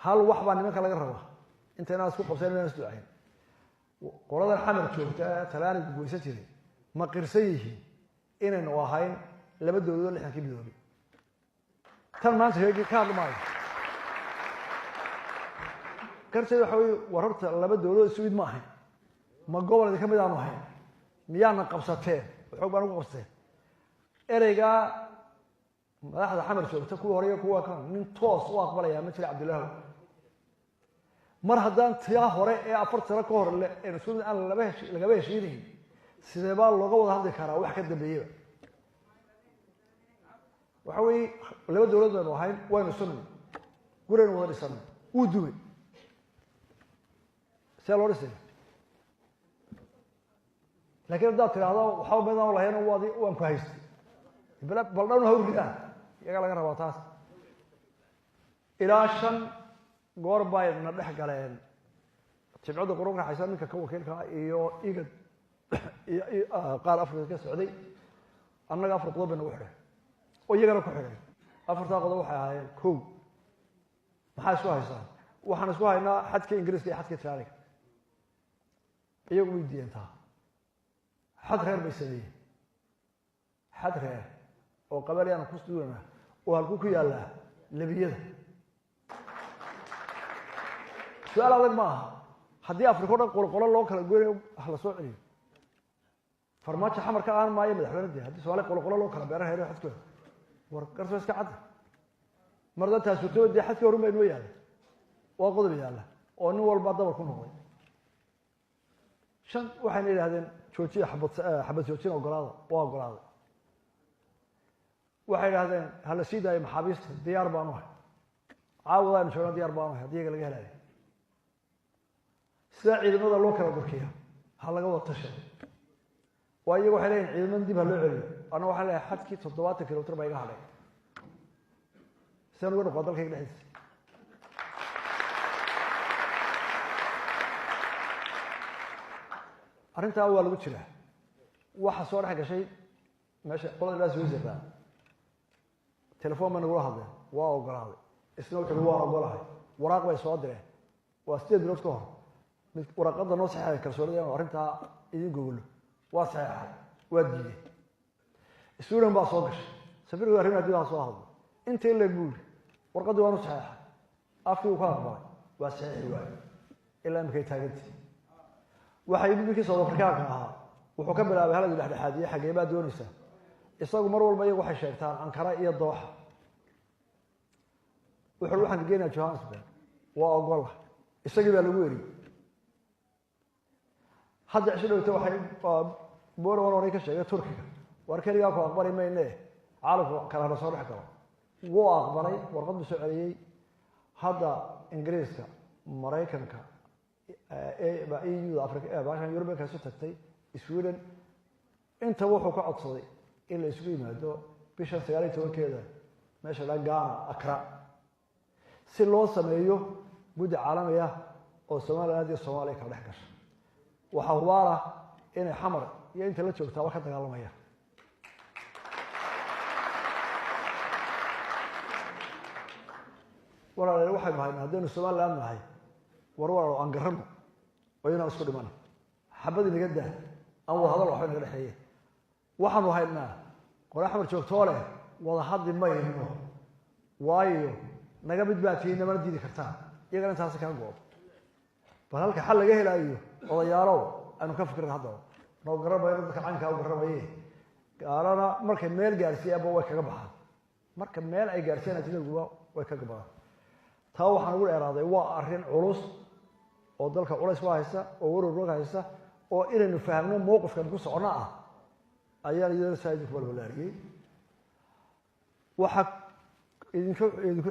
Hal wax baa nimanka laga rabaa intaynaan isku qabsan, inaan is ducayn. Qoladan Xamar joogta ee Talaanigu goysan jiray ma qirsan yihiin inaynu ahayn laba dowladood 60-kii midoobay? Tan maanta sheegi ka hadli maayo. Garteed waxa wey, war horta laba dowladood isu mid ma ahayn, ma gobol idinka mid aanu ahayn, miyaana qabsateen? Xoog baan ugu qabsateen. Ereygaa madaxda Xamar joogta, kuwa hore iyo kuwa kan, nin toos u aqbalayaa ma jira. Cabdilaahu, mar haddaan taa hore ee 4 sano ka hor le isku mid aan laba hesh lagaba heshiinayn, sidee baa looga wada hadli karaa wax ka dambeeyaba? Waxa weeye, laba dowlad baynu ahayn, waynu isu guraynu wada dhisanay, wuu dumay, see loo dhisay? Lakiin haddaad tidhaahdo waxba midaan lahayn, waad waan ku haystay, bal dhan ha ridaan, iyagaa laga rabaa taas. Ilaa 5 goor bay na dhex galeen Jimcadda Qurunka xaysa, ninka ka wakiilkaa iyo IGAD iyo qaar Afrika ka socday. Annaga 4 qodob bay nagu xidheen oo iyagana ku xidheen. Afartaa qodob waxay ahaayeen: kow, maxaa isku haysaa? Waxaan isku haynaa xadka Ingiriiska iyo xadka Talyaaniga. Iyagu way diideen taa. Xad reer bay sameeyeen, xad reer oo qabali aan ku duulana oo halkuu ku yaallaa lebiyada. Su-aal adag ma aha. Haddii Afrika o dhan qolqolo loo kala goynayo, ha la soo celiyo. Farmaajo Xamar ka ahaan maayo madaxweyne de haddii Somaaliya qolqolo loo kala beera heer xadkooda. War garso iska cadda, mar haddaan taas suurtooba dee xadkii horun baa inoo yaalla. Waa qodob yaalla oo nin walba dabar ku noqday. Shan, waxayna yidhahdeen joojiya xabad, xabad joojin ogolaada. Waa ogolaaday. Waxay yidhahdeen hala sii daayo maxaabiista. Diyaar baanu ahay, caawada aynu joogna diyaar baanu ahay haddii iyaga laga helayo. Sidaa ciidamada loo kala durkiya ha laga wada tashado. Waa iyaga waxay leeyihin ciidamada dib ha loo celiyo. Anna waxaan leeyahay xadkii 70 kilomitr baa iga hadhay, sidaan uga noqdaa dalkayga dhexdiisa. Arrintaa waa lagu jiraa. Waxa soo dhex gashay meesha qolada ilaa Switzerland, telefoon bay nagula hadleen, waa ogolaaday. Isna wuxu uhi waan ogolahay. Waraaq bay soo direen, waa 8 bilood ka hor. Mid waraaqada noo saxeexay kalsoonida inuu arrintaa idin gogolo, waa saxeexay, waa diiday. Sweden baa soo gashay, safiirka arrimaha dibaa soo hadlay, intii leeg buu yidhi, warqaddii waanu saxeexay, afkii uu ka aqbalay, waa saxeexi waayo, ilaa imikay taagantii. Waxay ninkii South Africaanka ahaa wuxuu ka bilaabay haladi dhexdhexaadiye, xagee baa doonaysaa? Isagu mar walba iyagu waxay sheegtaan Ankara iyo Dooxa. Wuxuu waxaan ka geenayaa Johannesburg, waa ogola, isagii baa lagu eriyey. Hadda cisho dhowta waxay Borawan horay ka sheegay Turkiga, war keligaa ku aqbali mayne, caalamku kale hana soo dhex galo. Wuu aqbalay, warqad buu soo celiyey. Hadda Ingiriiska, Maraykanka, EU da, Afrika, baashan Yurubiyanka isu tagtay, Sweden, intaba wuxuu ka codsaday in la isugu yimaado bishan 19-keeda meesha la Ghana, Accra, si loo sameeyo guddi caalami ah oo Somaliland iyo Soomaaliya kala dhex gasha. Waxaa hubaala inay Xamar iyo inta la joogtaaba ka dagaalamayaan. Walaalayaal, waxaynu haynaa haddaynu Somaliland nahay, war walaalo aan garano oo inaan isku dhimana, xabad inaga daa, aan wada hadal, waxba inaga dhexeeye. Waxaanu haynaa qole Xamar joogtoo leh wada hadli mayno, waayo naga mid baa tihiin, namana diidi kartaan. Iyagana intaasi kaga go-do. Bal halka xal laga helaayo, odayaalow, aynu ka fikrin. Haddaba noo garanayo dadka caynkaa u garamaye, gaalana markay meel gaarsiiyaanba way kaga baxaan, marka meel ay gaarsiiyaan ajnabiguba way kaga baxaan. Taa waxaan ugu dheeraaday waa arrin culus oo dalka culays ku haysta oo warwarka haysta oo inaynu fahamno mowqifkan ku socno ah ayaan iyadana saa idinku balbalaariyey. Waxaa idinku idinku.